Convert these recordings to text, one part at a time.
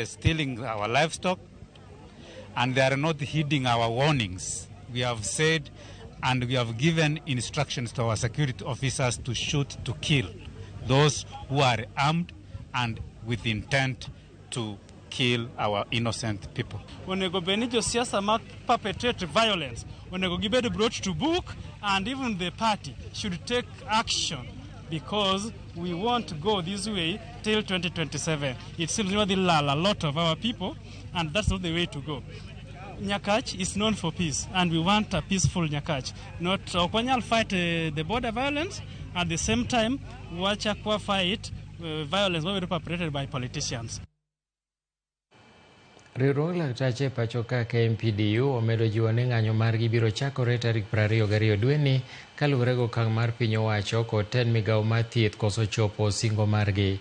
Stealing our livestock, and they are not heeding our warnings. We have said and we have given instructions to our security officers to shoot to kill those who are armed and with intent to kill our innocent people. Onego bed ni josiasa ma perpetrate violence onego gibed brought to book, and even the party should take action, because we won't go this way till 2027. It seems we lal a lot of our people, and that's not the way to go. Nyakach is known for peace, and we want a peaceful Nyakach. Not ok wanyal fight the border violence, at the same time wachak fight violence mabedo perpetrated by politicians. Riwruog laktache e pacho ka KMPDU omedo jiwo ni ng'anyo margi biro chakore tarik 22 dweni kaluwore gi okang' mar piny owacho kod tend migawo mar thieth koso chopo singo margi.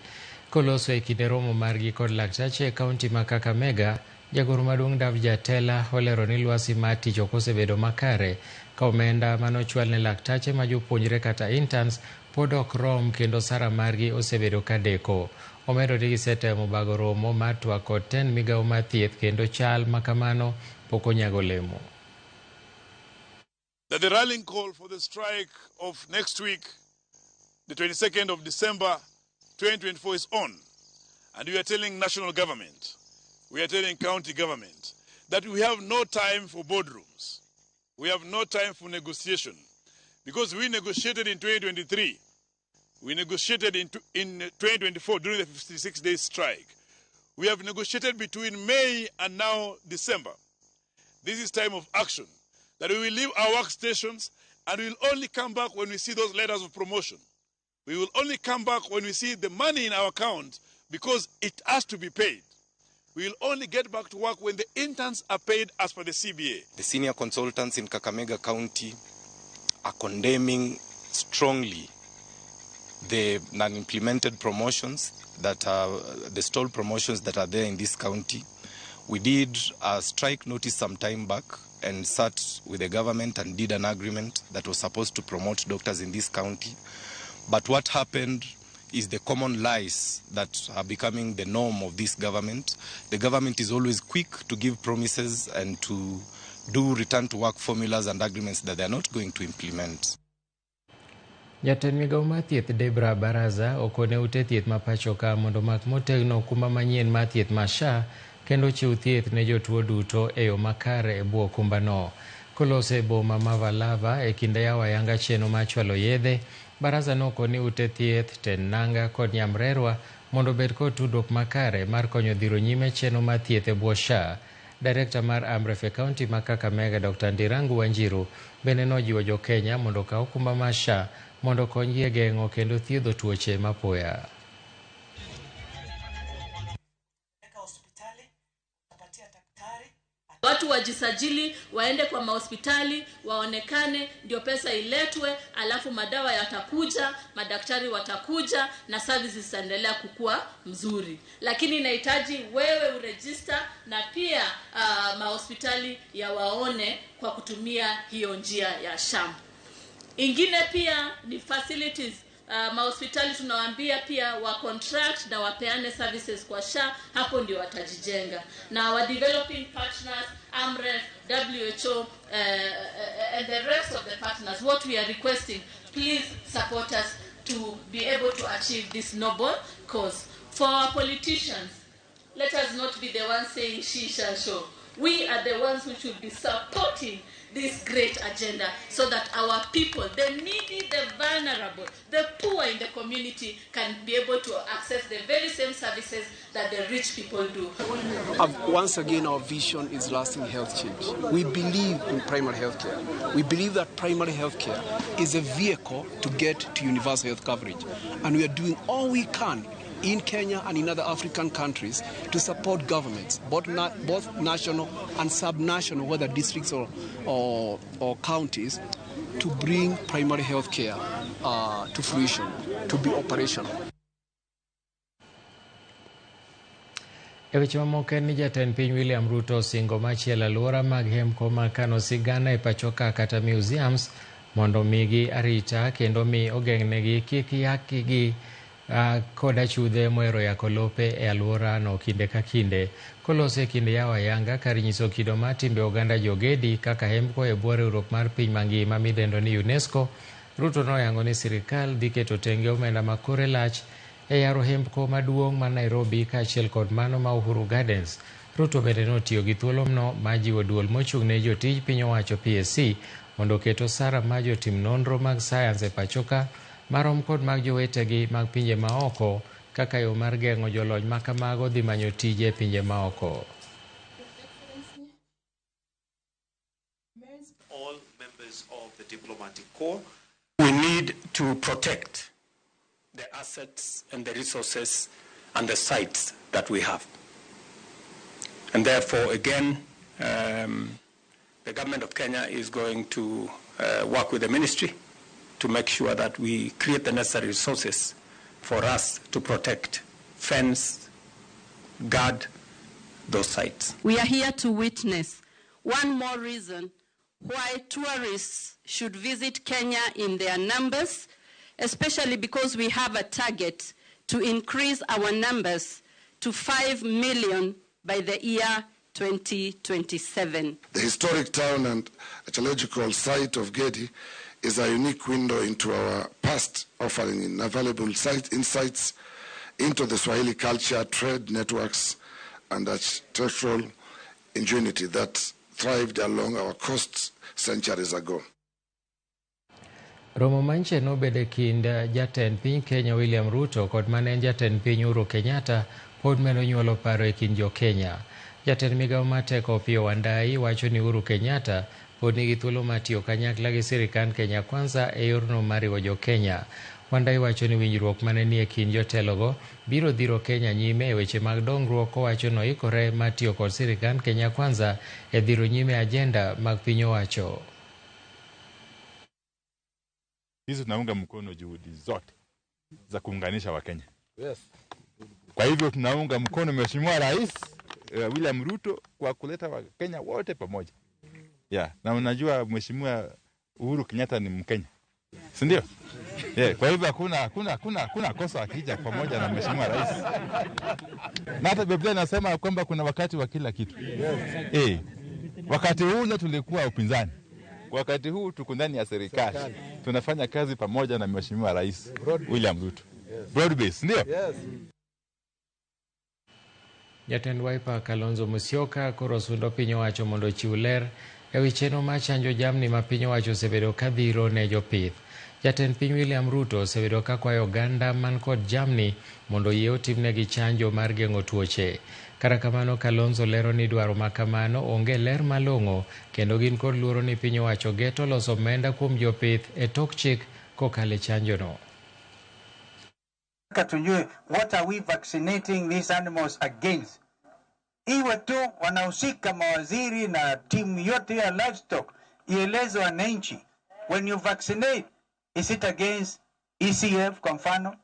Koloso e kinde romo margi kod laktache e kaunti ma Kakamega, jagoro maduong' Dav Jatela olero ni lwasi mar tich ok osebedo makare ka omenda manochwal ne laktache ma jopuonjre kata interns pod ok rom kendo osara margi osebedo ka deko. Omedo ni gisetemo bago romo mar twak kod tend migawo mar thieth kendo chal makamano pok onyago olemo. That the rallying call for the strike of next week, the 22nd of December 2024, is on. And we are telling national government, we are telling county government, that we have no time for boardrooms. We have no time for negotiation. Because we negotiated in 2023. We negotiated in 2024 during the 56-day strike. We have negotiated between May and now December. This is time of action. That we will leave our workstations and we will only come back when we see those letters of promotion. We will only come back when we see the money in our account, because it has to be paid. We will only get back to work when the interns are paid as per the CBA. The senior consultants in Kakamega County are condemning strongly the non-implemented promotions that are the stalled promotions that are there in this county. We did a strike notice some time back and sat with the government and did an agreement that was supposed to promote doctors in this county. But what happened is the common lies that are becoming the norm of this government. The government is always quick to give promises and to do return to work formulas and agreements that they are not going to implement. Jatend migawo mar thieth Debra Baraza okone ute thieth ma pacho ka mondo omak motegno okumba manyien mar thieth mar SHA kendo chiw thieth ne jotuo duto e yo makare e bwo okumbano. Koloso e boma ma Malava e kinde yawo ayanga chenro mar chwalo yedhe, Baraza nokoni ute thieth, tend nanga kod nyamrerwa mondo obed kod tudruok makare mar konyo dhiro nyime chenro mar thieth e bwo SHA. Direkta mar AMREF e kaunti ma Kakamega Dr. Ndirangu Wanjiru bende nojiwo jokenya mondo okaw okumba mar SHA mondo okonygi e geng'o kendo thiedho tuoche mapoya. Watu wajisajili, waende kwa mahospitali, waonekane, ndio pesa iletwe, alafu madawa yatakuja, madaktari watakuja na services zitaendelea kukua mzuri. Lakini inahitaji wewe uregister na pia mahospitali ya waone kwa kutumia hiyo njia ya SHA. Ingine pia ni facilities. Mahospitali tunawaambia pia wa contract na wapeane services kwa SHA, hapo ndio watajijenga. Na our developing partners, AMREF, WHO, and the rest of the partners, what we are requesting, please support us to be able to achieve this noble cause. For our politicians, let us not be the ones saying she shall show. We are the ones who should be supporting this great agenda so that our people, the needy, the vulnerable, the poor in the community can be able to access the very same services that the rich people do. Once again, our vision is lasting health change. We believe in primary health care. We believe that primary health care is a vehicle to get to universal health coverage. And we are doing all we can in Kenya and in other African countries to support governments, both national and subnational, whether districts or counties, to bring primary health care to fruition, to be operational. E weche mamoko en ni jatend piny William Ruto osingo machielo alwora mag hemko mag kano sigana e pacho ka kata museums mondo migi arita kendo mi ogeng'negi kik yakgi Kod achudhe mohero yako lope e alworano kinde ka kinde. Kolose e kind yawo ayanga kar nyiso kido mar timbe oganda jogedi kaka hembko e bwo riwruok mar piny mangima midendo ni UNESCO, Ruto noyango ni sirikal dhi keto tenge omenda ma kore lach e yaro hembko maduong' ma Nairobi kaachiel kod mano ma Uhuru Gardens. Ruto bende notiyo gi thuolono mar jiwo duol mochung' ne jotij piny owacho PSC mondo oket osara mar jotim nonro mag sayans e pachoka marom kod mag jowetegi mag pinje maoko kaka yo mar geng'o jolony ma kamago dhi manyo tije e pinje maoko. All members of the diplomatic corps. We need to protect the assets and the resources and the sites that we have. And therefore, again, the government of Kenya is going to work with the ministry to make sure that we create the necessary resources for us to protect, fence, guard those sites. We are here to witness one more reason why tourists should visit Kenya in their numbers, especially because we have a target to increase our numbers to 5 million by the year 2027. The historic town and archaeological site of Gedi is a unique window into our past, offering invaluable insights into the Swahili culture, trade networks, and architectural ingenuity that thrived along our coasts centuries ago. Romo manche nobedo e kind jatend piny Kenya William Ruto kod mane en jatend piny Uhuru Kenyatta pod medo nyuolo paro e kind jo Kenya. Jatend migao mar teko Opiyo Wandayi wacho ni Uhuru Kenyatta pod nigi thuolo mar tiyo kanyakla gi sirikand Kenya Kwanza e yorno mar riwo jo Kenya. Wandayi wacho ni winjruok mane nie kind jotelogo biro dhiro Kenya nyime e weche mag dongruok kowacho ni oikore mar tiyo kod sirikand Kenya Kwanza e dhiro nyime ajenda mag piny owacho. Sisi tunaunga mkono juhudi zote za kuunganisha Wakenya. Yes. Kwa hivyo tunaunga mkono Mheshimiwa Rais William Ruto kwa kuleta Wakenya wote pamoja. Yeah, na unajua Mheshimiwa Uhuru Kenyatta ni Mkenya. Si ndio? Yeah, kwa hivyo hakuna kosa akija pamoja na Mheshimiwa Rais. Na hata Biblia inasema kwamba kuna wakati wa kila kitu. Yes. Wakati ule tulikuwa upinzani. Wakati huu tuko ndani ya serikali. Tunafanya kazi pamoja na Mheshimiwa Rais William Ruto. Broad base, ndio? Yes. Jatend Wiper Kalonzo Musyoka koro sundo piny owacho mondo ochiw ler e wi chenro mar chanjo jamni ma piny owacho osebedo ka dhiro ne jopith. Jatend piny William Ruto osebedo ka kwayo oganda man kod jamni mondo oyie otimnegi chanjo mar geng'o tuoche. Kata kamano Kalonzo lero ni dwaro ma kamano onge ler malong'o kendo gin kod luoro ni piny owacho geto loso omenda kuom jopith e tok chik kokalo e chanjono. Tujue what are we vaccinating these animals against? Iwe tu wanahusika mawaziri na timu yote ya livestock ieleze wananchi, when you vaccinate, is it against ECF kwa mfano?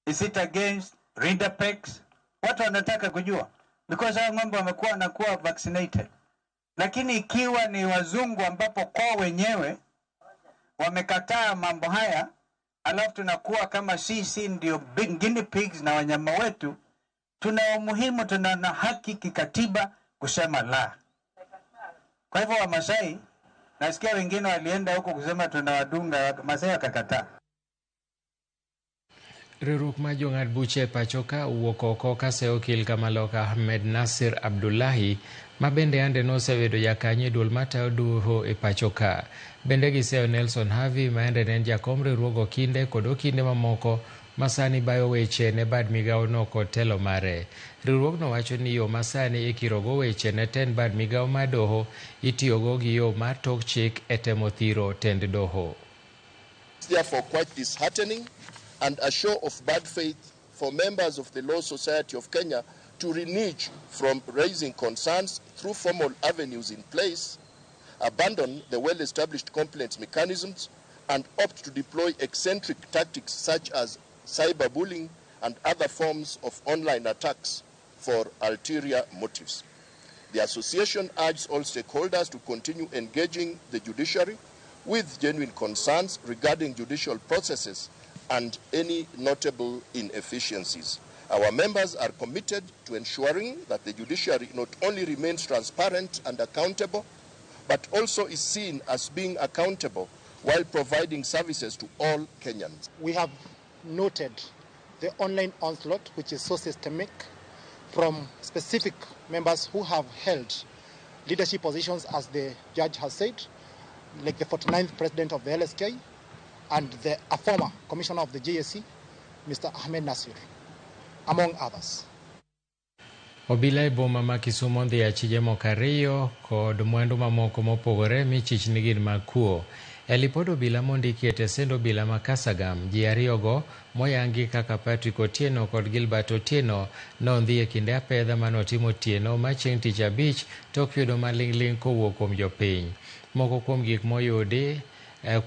Is it against Rinderpex? Watu wanataka kujua because hao ng'ombe wamekuwa wanakuwa vaccinated. Lakini ikiwa ni wazungu ambapo kwa wenyewe wamekataa mambo haya, alafu tunakuwa kama sisi ndio big guinea pigs na wanyama wetu, tuna umuhimu, tuna na haki kikatiba kusema la. Kwa hivyo Wamasai, nasikia wengine walienda huko kusema tunawadunga, Masai wakakataa. Riwruok mar jong'ad buche e pacho ka owuok oko ka seyo okil kamaloka Ahmed Nasir Abdullahi ma bende ande nosebedo jakanyo e duol matayo doho e pacho ka. Bende giseyo Nelson Havi ma ande ne en jakom riwruog okinde kod okinde mamoko ma sani bayo weche ne bad migawono kod telo mare. Riwruogno wacho ni yo ma sani ikirogo weche ne tend bad migawo mar doho itiyogo gi yo mar tok chik e temo thiro tend doho. Therefore quite disheartening and a show of bad faith for members of the Law Society of Kenya to renege from raising concerns through formal avenues in place, abandon the well-established complaints mechanisms, and opt to deploy eccentric tactics such as cyberbullying and other forms of online attacks for ulterior motives. The association urges all stakeholders to continue engaging the judiciary with genuine concerns regarding judicial processes and any notable inefficiencies. Our members are committed to ensuring that the judiciary not only remains transparent and accountable, but also is seen as being accountable while providing services to all Kenyans. We have noted the online onslaught, which is so systemic, from specific members who have held leadership positions, as the judge has said, like the 49th president of the LSK and the former commissioner of the JSC, Mr. Ahmed Nasir, among others. Obila e boma ma Kisumu odhi achije moko ariyo kod mwandu mamoko mopogore michich ni gin mag kuo. E lipod obila mondiki e tesend obila ma Kasagam, ji ariyogo moyangi kaka Patrick Otieno kod Gilbert Otieno nondhi e kinde apedha manotimo Otieno ma chieng' tich abich tok yudo maling'ling' kowuok kuom jopiny. Moko kuom gik moyudi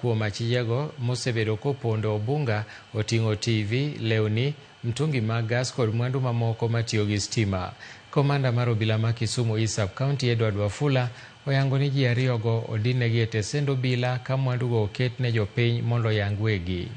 kuom achijego mosebedo kopondo Obunga oting'o TV, lewni, mtungi mag gas kod mwandu mamoko matiyo gi stima. Komanda mar obila ma Kisumu East Sub-County Edward Wafula oyango ni ji ariyogo odinegi e tesend obila ka mwandugo oket ne jopiny mondo oyang wegi.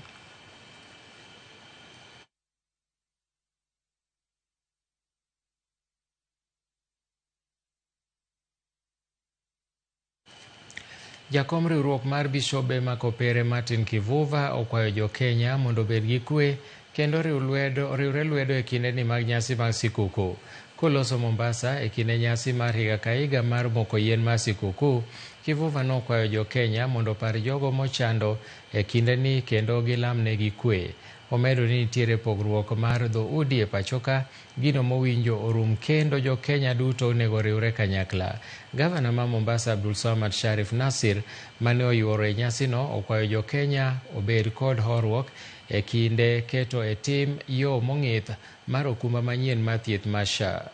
Jakom riwruok mar Bishobe ma Kopere Martin Kivuva okwayo jo-Kenya mondo obed gi kwe kendo riwre lwedo e kindeni mag nyasi mag sikuku. Koloso Mombasa e kinde nyasi mar higa ka higa mar moko yien mar sikuku, Kivuva nokwayo jo-Kenya mondo opar jogo mochando e kindeni kendo gilamnegi kwe. Omedo ni nitiere pogruok mar dhoudi e pachoka, gino mowinjo orum kendo jo-Kenya duto onego riwre kanyakla. Gavana ma Mombasa Abdulswamad Sharif Nasir mane oyuoro e nyasino okwayo jo-Kenya obed kod horuok e kinde keto e tim yo mong'ith mar okumba manyien mar thieth mar SHA.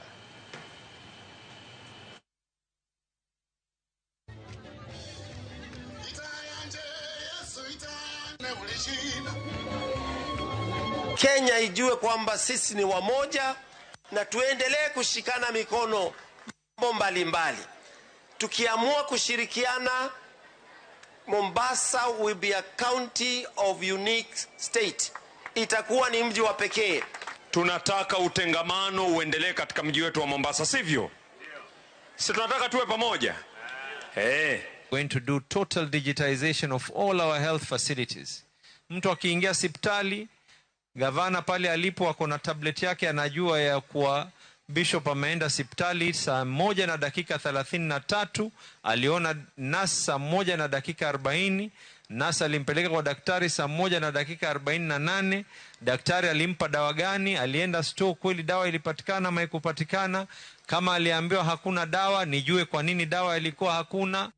Kenya ijue kwamba sisi ni wamoja na tuendelee kushikana mikono mambo mbalimbali. Tukiamua kushirikiana, Mombasa will be a county of unique state. Itakuwa ni mji wa pekee. Tunataka utengamano uendelee katika mji wetu wa Mombasa, sivyo? Si tunataka tuwe pamoja? Hey. Going to do total digitization of all our health facilities. Mtu akiingia hospitali, gavana pale alipo ako na tablet yake, anajua ya kuwa Bishop ameenda hospitali saa 1:33, aliona nurse saa 1:40, nurse alimpeleka kwa daktari saa 1:48, daktari alimpa dawa gani, alienda store kweli dawa ilipatikana ama haikupatikana, kama aliambiwa hakuna dawa, nijue kwa nini dawa ilikuwa hakuna.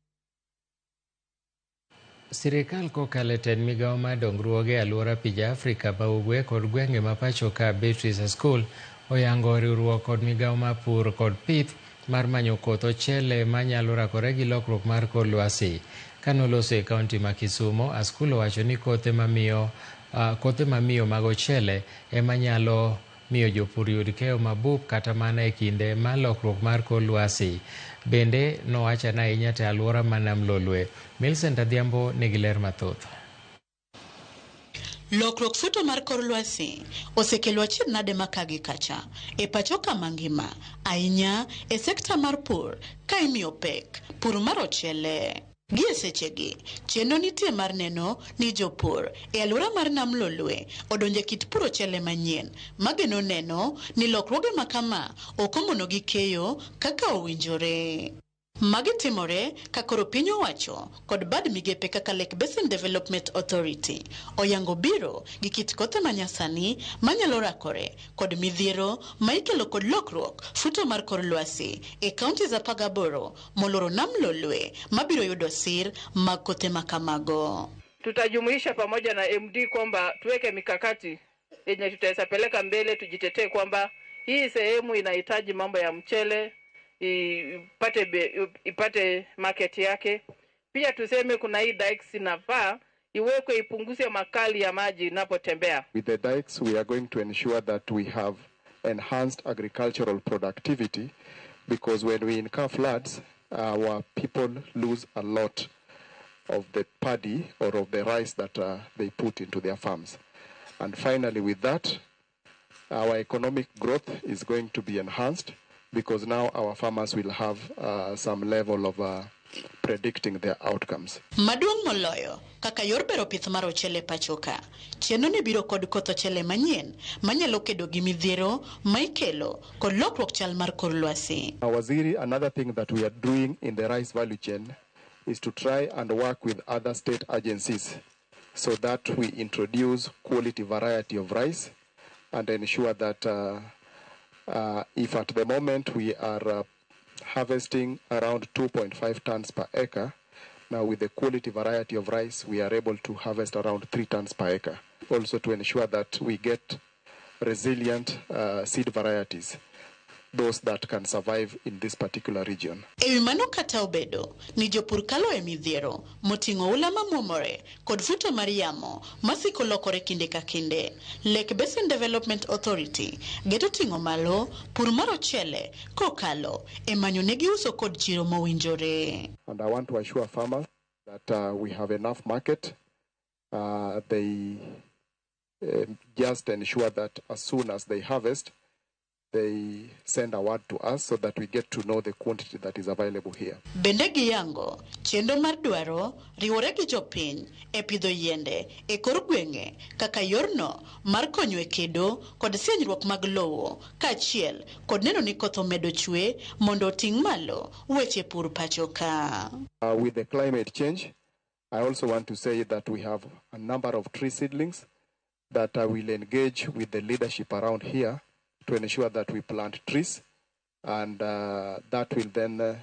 Sirikal kokalo e tend migao mar dongruoge e alwora pinje Afrika ma ugwe kod gwenge ma pacho ka Beatrice School oyango riwruok kod migao mar pur kod pith mar manyo koth ochele manyalo rakore gi lokruok mar kor lwasi. Kanoloso e kaunti ma Kisumu, Askul owacho ni kothe mamiyo mag ochele ema nyalo miyo jopur yud keyo mabup kata mana e kinde mar lokruok mar kor lwasi. Bende nowacho ni ahinya to e alwora ma Nam Lolwe. Millicent Adhiambo nigi ler mathoth. Lokruok futo mar kor lwasi osekelo achiedh nade makagi kacha e pacho kama ngima, ahinya e sekta mar pur ka imiyo pek pur mar ochele. Gi e sechegi, chenro nitie mar neno ni jopur e alwora mar Nam Lolwe odonjo e kit pur ochele manyien mageno neno ni lokruoge ma kama ok omonogi keyo kaka owinjore. Magi timore ka koro piny owacho kod bad migepe kaka Lake Basin Development Authority oyango biro gi kit kothe manyasani manyalo rakore kod midhiero ma ikelo kod lokruok futo mar kor lwasi e counties 18 moloro Nam Lolwe mabiro yudo sir mag kothe makamago. Tutajumuisha pamoja na MD kwamba tuweke mikakati yenye tutaweza peleka mbele, tujitetee kwamba hii sehemu inahitaji mambo ya mchele ipate market yake. Pia tuseme kuna hii dikes inafaa iwekwe ipunguze makali ya maji inapotembea. With the dikes we are going to ensure that we have enhanced agricultural productivity, because when we incur floods our people lose a lot of the paddy or of the rice that they put into their farms. And finally, with that, our economic growth is going to be enhanced because now our farmers will have some level of predicting their outcomes. Maduong' moloyo kaka yor bero pith mar ochele pachoka. Chenro ni biro kod koth ochele manyien manyalo kedo gi midhiero ma ikelo kod lokruok chal mar kor lwasi. Waziri, another thing that we are doing in the rice value chain is to try and work with other state agencies so that we introduce quality variety of rice and ensure that if at the moment we are harvesting around 2.5 tons per acre, now with the quality variety of rice, we are able to harvest around 3 tons per acre. Also to ensure that we get resilient seed varieties, those that can survive in this particular region. Ewi mano kata obedo ni jopur kalo e midhiero moting'o oula mamuomore kod futo mar yamo masiko lokore kinde ka kinde. Lake Basin Development Authority geto ting'o malo pur mar ochele kokalo e manyo negi uso kod chiro mowinjore. And I want to assure farmers that we have enough market. They just ensure that as soon as they harvest, they send a word to us so that we get to know the quantity that is available here. Bende giyango chenro mar dwaro riwore gi jopiny e pidho yiende e kor gwenge kaka yorno mar konyo e kedo kod sienyruok mag lowo kaachiel kod neno ni koth omedo chwe mondo oting' malo weche pur pacho ka. With the climate change, I also want to say that we have a number of tree seedlings that I will engage with the leadership around here to ensure that we plant trees, and that will then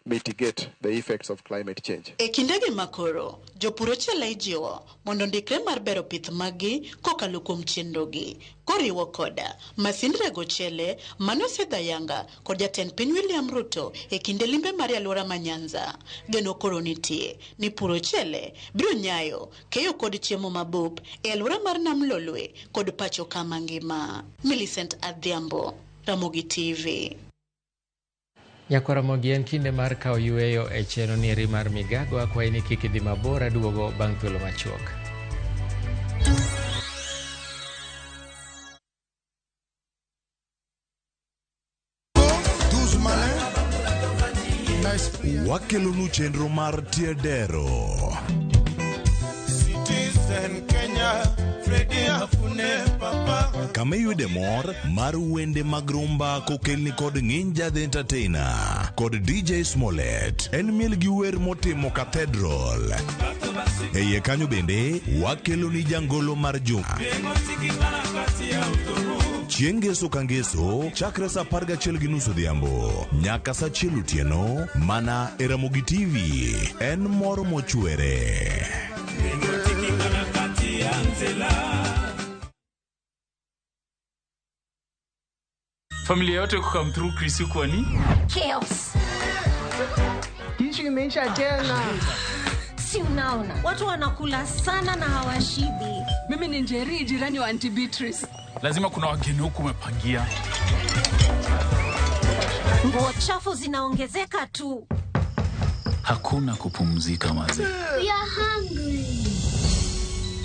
mitigate the effects of climate change. E kindegi makoro, jopur ochele ijiwo mondo ndikre mar bero pith maggi kokalo kuom chenrogi, koriwo koda masind rego ochele mane osedhayanga kod jatend piny William Ruto e kinde limbe mar alwora ma Nyanza. Geno koro nitie ni pur ochele biro nyayo keyo kod chiemo mabup e alwora mar Nam Lolwe kod pacho kama ngima. Millicent Adhiambo, Ramogi TV. Nyakwaramogi en kinde mar kawo yueyo e chenro nieri mar migago. Akwayi ni kik idhi mabor, aduogo bang' thuolo machuok. Wakelonu chenro mar Tiedero. Citizen Kenya, Freddy Afune Papa. Kama iyude mor mar wende mag rumba kokelni kod Nginja the Entertainer kod DJ Smollett. En miel gi wer motimo Cathedral. E iye kanyo bende wakeloni jangolo mar juma. Chieng' ngeso ka ngeso chakre saa 11:30 odhiambo nyaka saa 1 otieno mana e Ramogi TV. En mor mochwere. Familia yote kukam through Chris kwa ni chaos. Tishu imeisha tena. Si unaona watu wanakula sana na hawashibi. Mimi ni Njeri, jirani wa Auntie Beatrice. Lazima kuna wageni huku umepangia. Nguo chafu zinaongezeka tu. Hakuna kupumzika maze. We are hungry.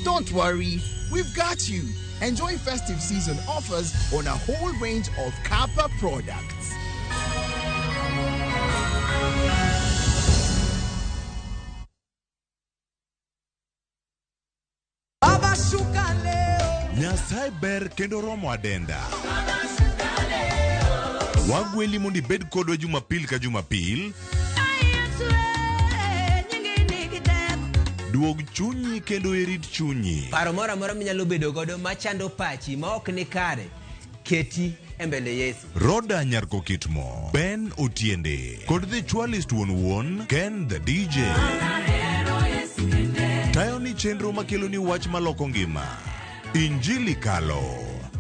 Don't worry, we've got you. Enjoy festive season offers on a whole range of Kappa products. Nyasaye ber kendo romo adenda. Wagweli mondo ibed kodwa Jumapil ka Jumapil. Duog chunyi kendo irit chunyi. Paro moro amora minyalo bedo godo machando pachi ma ok ni kare, keti e mbele Yesu. Roda Nyarko Kitmo, Ben Otiende, kod The Chwalist wuon wuon, Ken the DJ. Tayo ni chenro makelo ni wach maloko ngima. Injili Kalo,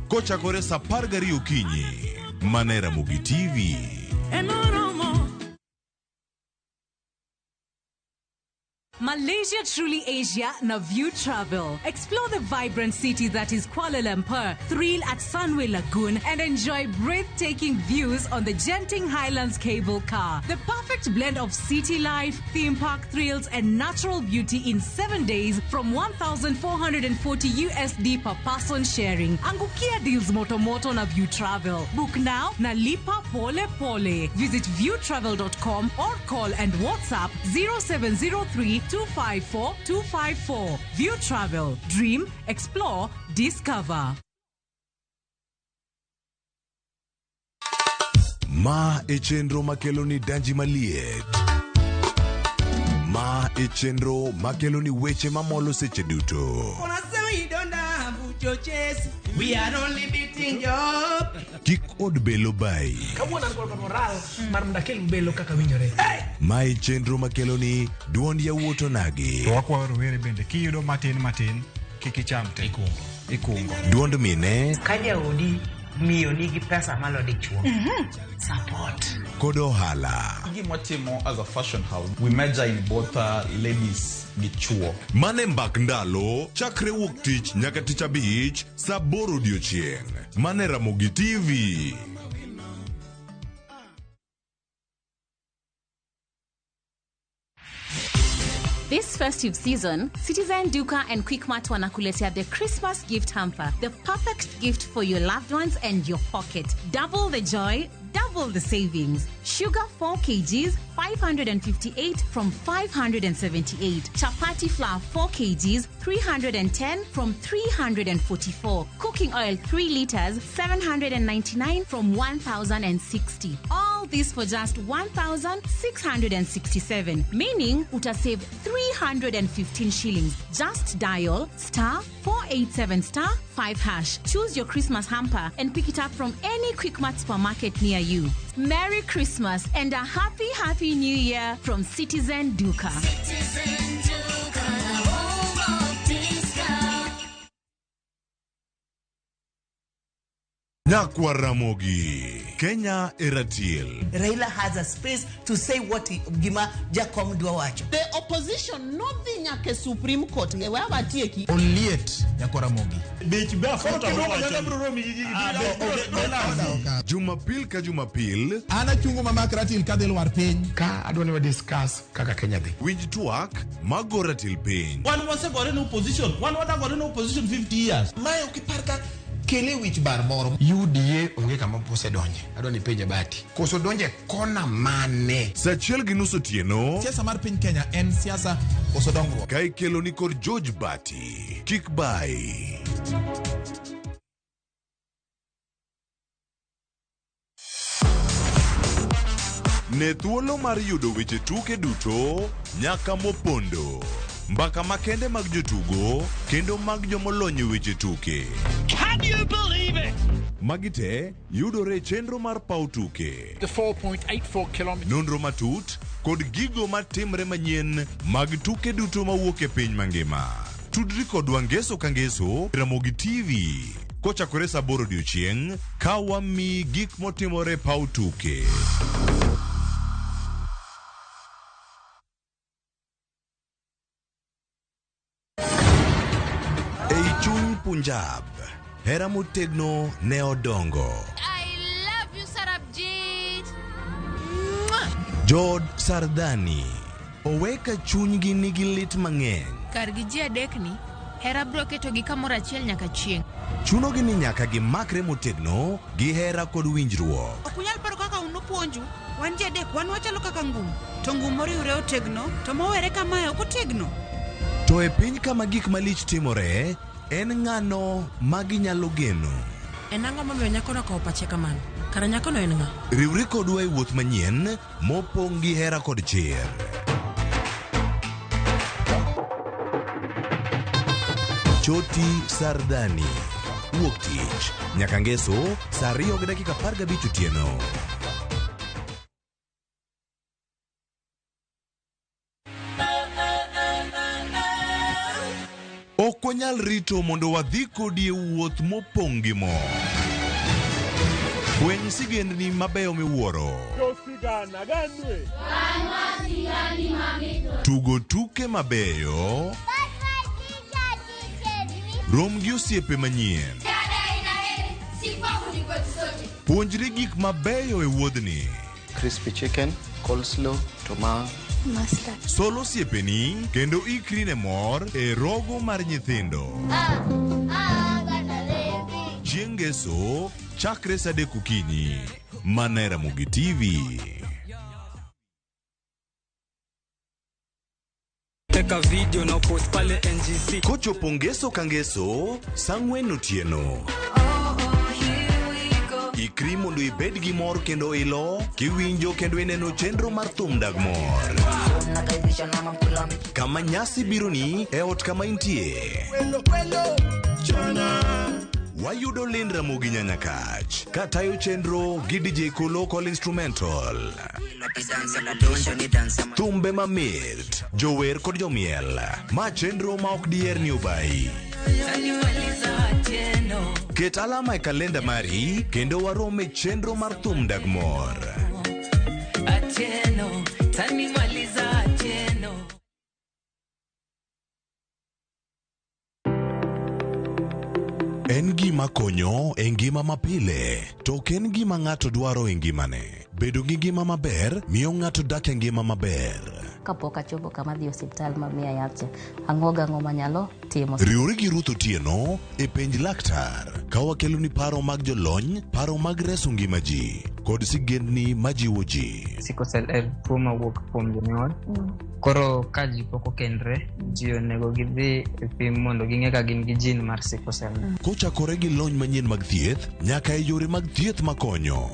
kochakore saa 12 okinyi, mana e Ramogi TV. Malaysia Truly Asia na View Travel. Explore the vibrant city that is Kuala Lumpur, thrill at Sunway Lagoon, and enjoy breathtaking views on the Genting Highlands cable car. The perfect blend of city life, theme park thrills, and natural beauty in 7 days from 1,440 USD per person sharing. Angukia deals moto moto na View Travel. Book now na lipa pole pole. Visit viewtravel.com or call and WhatsApp 0703 254 254. View Travel. Dream, explore, discover. Ma e chenro makelo ni danji maliet. Ma e chenro makelo ni weche mamolo seche duto. We are only beating you up. Kik od belo bai. Kawuono an kod moral mar mondo akel belo kaka winjore. Ma e chenro makelo ni duond yawuot onagi. To wakwayo rowere bende kiyudo matin matin kik icham te. Ikungo. Duond mine Ka jaodi miyo nigi pesa malo dichuo. Support. Kod ohala. Gima watimo as a fashion house, we major in both ladies gi chuo. Mane mbak ndalo chakre wuok tich nyaka tich abich saa aboro odiochieng'. Mane Ramogi TV. This festive season, Citizen Duka and Quickmart wanakuletea the Christmas gift hamper, the perfect gift for your loved ones and your pocket. Double the joy, double the savings. Sugar 4 kgs, 558 from 578. Chapati flour 4 kgs, 310 from 344. Cooking oil 3 liters, 799 from 1060. All this for just 1,667, meaning utasave 315 shillings. Just dial star 487 star 5 hash. Choose your Christmas hamper and pick it up from any Quickmart supermarket near you. Merry Christmas and a happy, happy New Year from Citizen Duka. Citizen Duka, home of discount. Nyakwa Ramogi. Kenya e ratil. Raila has a space to say what he, gima Jakom dwa wacho. The opposition nodhi nyaka e Supreme Court e wawatieki. Oliet nyakwa Ramogi. Bech be Jumapil ka Jumapil. An achungo mamak ratil kadhi lwar piny. Ka adwa ni wa discuss kaka Kenya dhi. Winj twak mago ratil piny. Wan wasegore ne opposition. Wan wadagore ne opposition 50 years. Mae ok ipar ka kele wich bar moro. UDA onge kama osedonje. Adwa ni penje Bati. Koso donje kona mane? Saa 1:30 otieno. Siasa mar piny Kenya en siasa koso dongruok. Ka ikelo ni kod George Bati. Kik bai. Ne thuolo mar yudo weche tuke duto nyaka mopondo. Mbaka makende mag jotugo kendo mag jomolony e weche tuke. Can you believe it? Magi te yudore e chenro mar paw tuke. The 4.84 kilometers. Nonro matut kod gigo matimre manyien mag tuke duto mawuok e piny mangima. Tudri kodwa ngeso ka ngeso Ramogi TV kochakore saa 8 odiochieng' ka wamiyi gik motimore paw tuke. Ei chuny Punjab, hera motegno ne odongo. I love you, Sarabjit. Jood Sardani oweka chunygi nigi lit mang'eny. Kargi ji adekni, hera biro ketogi kamoro achiel nyaka chieng'. Chunogi ni nyaka gimakre motegno gi hera kod winjruok. Ok unyal paro kaka un upuonju, wan ji adek wan wachalo kaka ngum, to ngum moriwre otegno, to mowere kamae ok otegno. To e piny kama gik malich timore, en ng'ano ma ginyalo geno? En ang'o momiyo nyakono okawo pache kamano? Kara nyakono en ng'a? Riwri kodwa e wuoth manyien mopong' gi hera kod chir. Choti Sardani. Wuok tich nyaka ngeso saa 2:15 otieno. Ok wanyal rito mondo wadhi kodi e wuoth mopong' gi mor. Fweny sigendni mabeyo miwuoro. Tugo tuke mabeyo. Rom gi osiepe manyien. Puonjri gik mabeyo e wuodhni. Crispy chicken, coleslaw, tomato. Mustard. Sol osiepeni kendo ikri ne mor e rogo mar nyithindo. Chieng' Ngeso, chakre saa 3 okinyi. Mana e Ramogi TV. Teka video na post pale NGC. Kochopo Ngeso ka Ngeso, saa 4 otieno. Ikri mondo ibed gi mor kendo ilo, kiwinjo kendo ineno chenro mar thum dag mor. Kama nyasi bironi e ot kama intie. Wayudo Lind Ramogi Nyanyakach katayo chenro gi DJ Kolo Call Instrumental. Thumbe mamit, jower kod jomiel. Ma chenro ma ok diher ni obayi. Ket alama e kalenda mari kendo warom e chenro mar thum dag mor. En gima konyo e ngima mapile, to ok en gima ng'ato dwaro e ngimane. Bedo gi ngima maber miyo ng'ato dak e ngima maber. Kapok achopo kama dhi osiptal mamiya yath cha, ang'o gang'o manyalo timo. Riwri gi Ruth Otieno e penj laktar ka wakeloni paro mag jolony, paro mag reso ngima ji kod sigendni majiwo ji. Sickle cell en tuo mawuok kuom jonyuol. Koro ka ji pok okendre, ji onego gidhi e pim mondo ging'e ka gin gi gene mar sickle cell. Kochakore gi lony manyien mag thieth nyaka e yore mag thieth makonyo.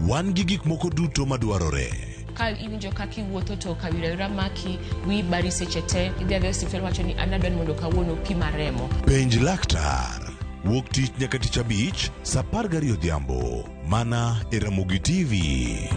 Wan gi gik moko duto madwarore. Ka iwinjo kaka iwuotho to kawira maki, wi bari seche te, idhi adhiya e osiptal wacho ni an adwa ni mondo kawuono pima remo. Penj laktar. Wuok tich nyaka tich abich, saa 12 odhiambo. Mana e Ramogi TV.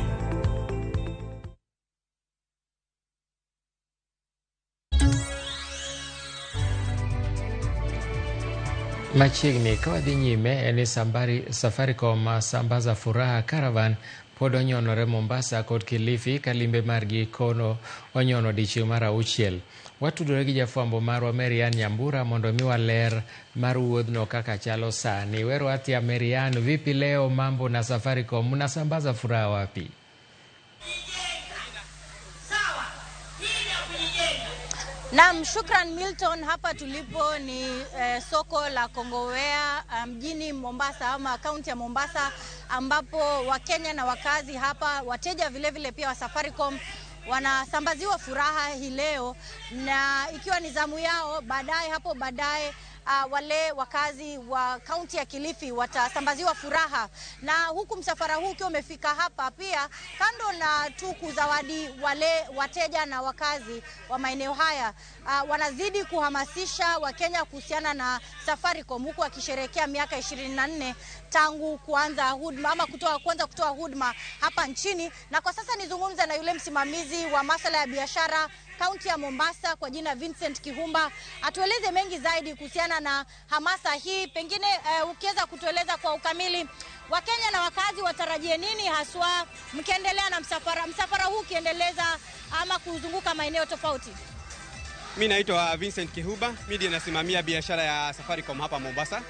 Machiegni ka wadhi nyime en ni Safaricom Sambaza Furaha Caravan pod onyonore Mombasa kod Kilifi ka limbe margi kono onyono odiechieng' mar 6. Watudore gi jafwambo marwa Marianne Nyambura mondo miwa ler mar wuodhno kaka chalo sani. Wero atia Marianne, vipi leo mambo na Safaricom? Mnasambaza furaha wapi? Naam, shukran Milton. Hapa tulipo ni soko la Kongowea mjini Mombasa ama kaunti ya Mombasa, ambapo Wakenya na wakazi hapa, wateja vile vile pia wa Safaricom wanasambaziwa furaha hii leo, na ikiwa ni zamu yao baadaye, hapo baadaye wale wakazi wa kaunti ya Kilifi watasambaziwa furaha. Na huku msafara huu ukiwa umefika hapa pia, kando na tu kuzawadi wale wateja na wakazi wa maeneo haya, wanazidi kuhamasisha Wakenya kuhusiana na Safaricom, huku wakisherehekea miaka 24 tangu kuanza huduma ama kuanza kutoa huduma hapa nchini. Na kwa sasa nizungumza na yule msimamizi wa masuala ya biashara kaunti ya Mombasa kwa jina Vincent Kihumba, atueleze mengi zaidi kuhusiana na hamasa hii. Pengine ukiweza kutueleza kwa ukamili, Wakenya na wakazi watarajie nini haswa mkiendelea na msafara huu ukiendeleza ama kuzunguka maeneo tofauti? Mimi naitwa Vincent Kihuba, mimi ndiye nasimamia biashara ya Safaricom hapa Mombasa.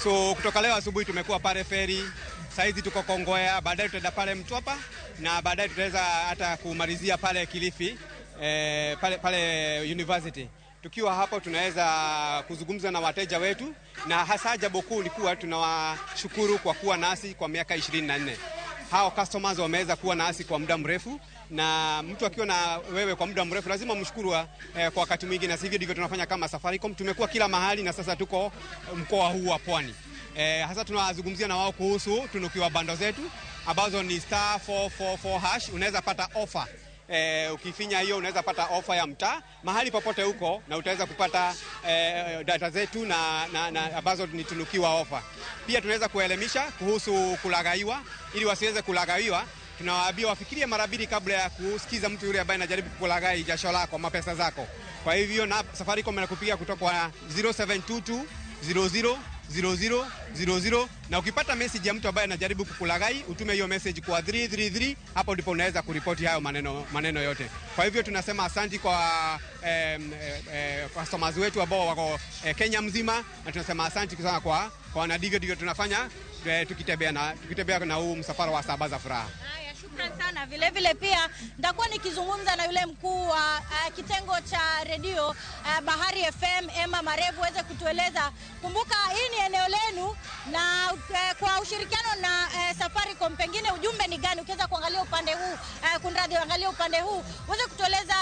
So kutoka leo asubuhi tumekuwa pale feri, saizi tuko Kongowea, baadaye tutaenda pale Mtwapa na baadaye tutaweza hata kumalizia pale Kilifi, pale university. Tukiwa hapo tunaweza kuzungumza na wateja wetu, na hasa jambo kuu ni kuwa tunawashukuru kwa kuwa nasi kwa miaka 24. Hao customers wameweza kuwa nasi kwa muda mrefu, na mtu akiwa na wewe kwa muda mrefu lazima mshukuru kwa wakati mwingi, na sivyo ndivyo tunafanya kama Safaricom. Tumekuwa kila mahali na sasa tuko mkoa huu wa Pwani. Hasa tunawazungumzia na wao kuhusu tunukiwa bando zetu ambazo ni *444#. Unaweza pata offer. Ukifinya hiyo unaweza pata ofa ya mtaa mahali popote huko, na utaweza kupata data zetu na ambazo ni tunukiwa ofa. Pia tunaweza kuelimisha kuhusu kulaghaiwa, ili wasiweze kulaghaiwa. Tunawaambia wafikirie mara mbili kabla ya kusikiza mtu yule ambaye anajaribu kukulaghai jasho lako ama pesa zako. Kwa hivyo na Safaricom inakupigia kutoka kwa 0722 00 00 00, na ukipata message ya mtu ambaye anajaribu kukulaghai utume hiyo message kwa 333. Hapo ndipo unaweza kuripoti hayo maneno yote. Kwa hivyo tunasema asanti kwa customers wetu ambao wako Kenya mzima, na tunasema asanti sana kwa wanadigo digo tunafanya tukitembea na huu msafara wa Sambaza Furaha. Haya, shukran sana. Vile vile pia nitakuwa nikizungumza na yule mkuu wa kitengo cha redio Bahari FM Emma Marevu aweze kutueleza. Kumbuka hii ni eneo lenu na kwa ushirikiano na Safaricom, pengine ujumbe ni gani? Ukiweza kuangalia upande huu, kunradhi, angalia upande huu, uweze kutueleza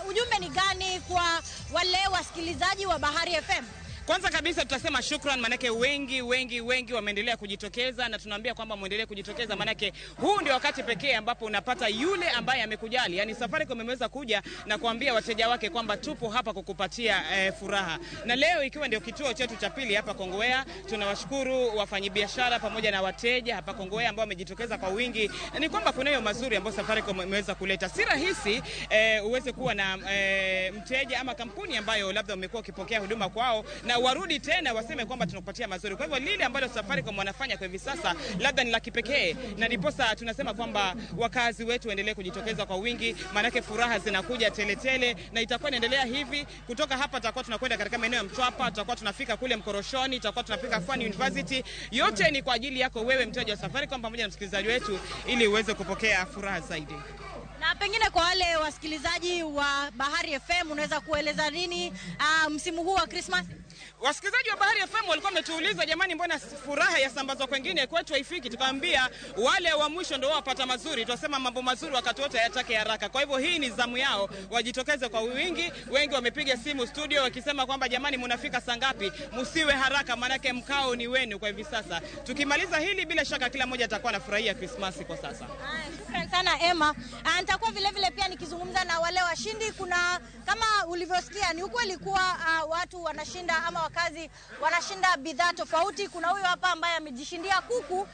ujumbe ni gani kwa wale wasikilizaji wa Bahari FM. Kwanza kabisa tutasema shukran, manake wengi wameendelea kujitokeza, na tunaambia kwamba muendelee kujitokeza, manake huu ndio wakati pekee ambapo unapata yule ambaye amekujali. Yani Safaricom imeweza kuja na kuambia wateja wake kwamba tupo hapa kukupatia furaha. Na leo ikiwa ndio kituo chetu cha pili hapa Kongowea, tunawashukuru wafanyibiashara pamoja na wateja hapa Kongowea ambao wamejitokeza kwa wingi. Ni kwamba kunayo mazuri ambayo Safaricom imeweza kuleta. Si rahisi uweze kuwa na mteja ama kampuni ambayo labda umekuwa ukipokea huduma kwao na warudi tena waseme kwamba tunakupatia mazuri. Kwa hivyo lile ambalo Safaricom wanafanya kwa hivi sasa labda ni la kipekee, na ndiposa tunasema kwamba wakazi wetu waendelee kujitokeza kwa wingi, maanake furaha zinakuja tele tele, na itakuwa inaendelea hivi. Kutoka hapa tutakuwa tunakwenda katika maeneo ya Mtwapa, tutakuwa tunafika kule Mkoroshoni, tutakuwa tunafika Pwani University. Yote ni kwa ajili yako wewe mteja wa Safaricom pamoja na msikilizaji wetu, ili uweze kupokea furaha zaidi. Na pengine kwa wale wasikilizaji wa Bahari FM unaweza kueleza nini msimu huu wa Christmas? Wasikilizaji wa Bahari FM walikuwa wametuuliza, jamani, mbona furaha ya sambazwa kwengine kwetu haifiki? Tukaambia wale wa mwisho ndio wapata mazuri. Tunasema mambo mazuri wakati wote hayataki haraka. Kwa hivyo hii ni zamu yao, wajitokeze kwa wingi. Wengi wamepiga simu studio wakisema kwamba jamani, mnafika saa ngapi? Msiwe haraka, manake mkao ni wenu kwa hivi sasa. Tukimaliza hili bila shaka kila mmoja atakuwa anafurahia Christmas kwa sasa. Shukrani sana Emma. Nitakuwa vile vile pia nikizungumza na wale washindi. Kuna kama ulivyosikia ni ukweli kuwa watu wanashinda ama wakazi wanashinda bidhaa tofauti. Kuna huyu hapa ambaye amejishindia kuku.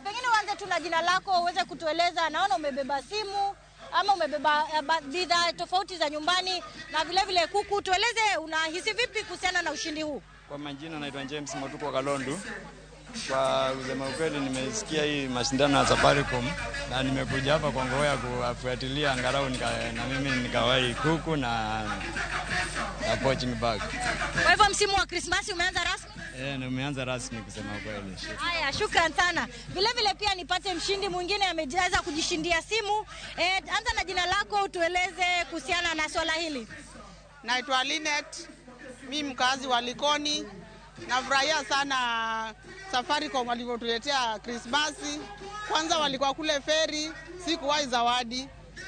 Pengine uanze tu na jina lako uweze kutueleza. Naona umebeba simu ama umebeba bidhaa tofauti za nyumbani na vile vile kuku. Tueleze unahisi vipi kuhusiana na ushindi huu? Kwa majina naitwa James Motuko Kalondu. Kwa kusema ukweli nimesikia hii mashindano ya Safaricom na nimekuja hapa Kongowea kufuatilia angalau na mimi nikawahi kuku na poaching bag. Kwa hivyo msimu wa Krismasi umeanza rasmi? Umeanza rasmi kusema ukweli. Haya, shukran sana. Vile vile pia nipate mshindi mwingine ameweza kujishindia simu. Anza na jina lako utueleze kuhusiana na swala hili. Naitwa Linet, mimi mkazi wa Likoni. Nafurahia sana Safaricom walivyotuletea Krismasi. Kwanza walikuwa kule feri, sikuwahi zawadi,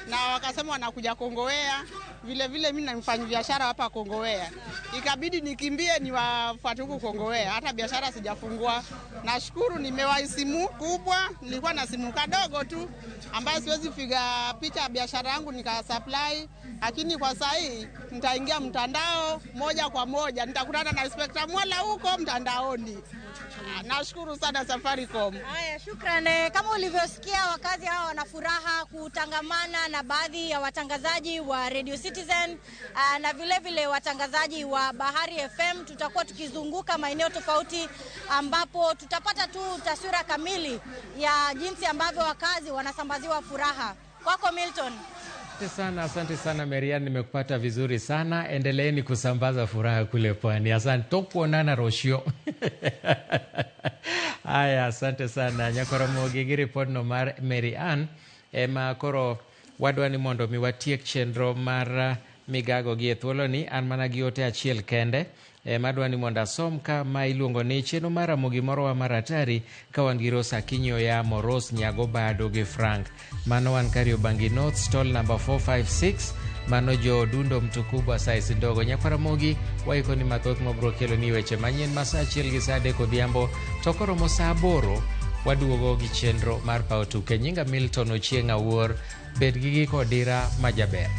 na wakasema wanakuja Kongowea. Vile vile mimi ni mfanyabiashara hapa Kongowea, ikabidi nikimbie niwafuate huku Kongowea, hata biashara sijafungua. Nashukuru nimewahi simu kubwa, nilikuwa na simu kadogo tu ambayo siwezi kupiga picha ya biashara yangu nikasupply, lakini kwa saa hii nitaingia mtandao moja kwa moja, nitakutana na Inspector Mwala huko mtandaoni. Nashukuru sana Safaricom. Haya, shukran. Kama ulivyosikia wakazi hawa wana furaha kutangamana na baadhi ya watangazaji wa Radio Citizen na vile vile watangazaji wa Bahari FM. Tutakuwa tukizunguka maeneo tofauti ambapo tutapata tu taswira kamili ya jinsi ambavyo wakazi wanasambaziwa furaha. Kwako Milton. Asante sana Marian, nimekupata vizuri sana. Endeleeni kusambaza furaha kule pwani. Asante, tokuonana Roshio. Haya, asante sana Nyakoromogi gi ripod no mar Marian ema koro wadwa ni mondo mi watiek chenro mar migago gi e thuoloni. An mana gi ote achiel kende madwa ni mondo asom ka ma iluongo ni chenro mar Ramogi morowa mar hatari ka wan gi Rose Akinyo ya Moros Nyago Bado gi Frank. Mano wan Kariobangi North, stall number 456. Mano jo dundo mtukubwa size ndogo. Nyakwaramogi waiko ni mathoth mabro kelo ni weche manyien ma saa 1 gi saa 3 odhiambo to koromo saa 8 waduogo gi chenro mar paw tuke. Nyinga Milton Ochieng' Awuor, bed gi giko dira majaber.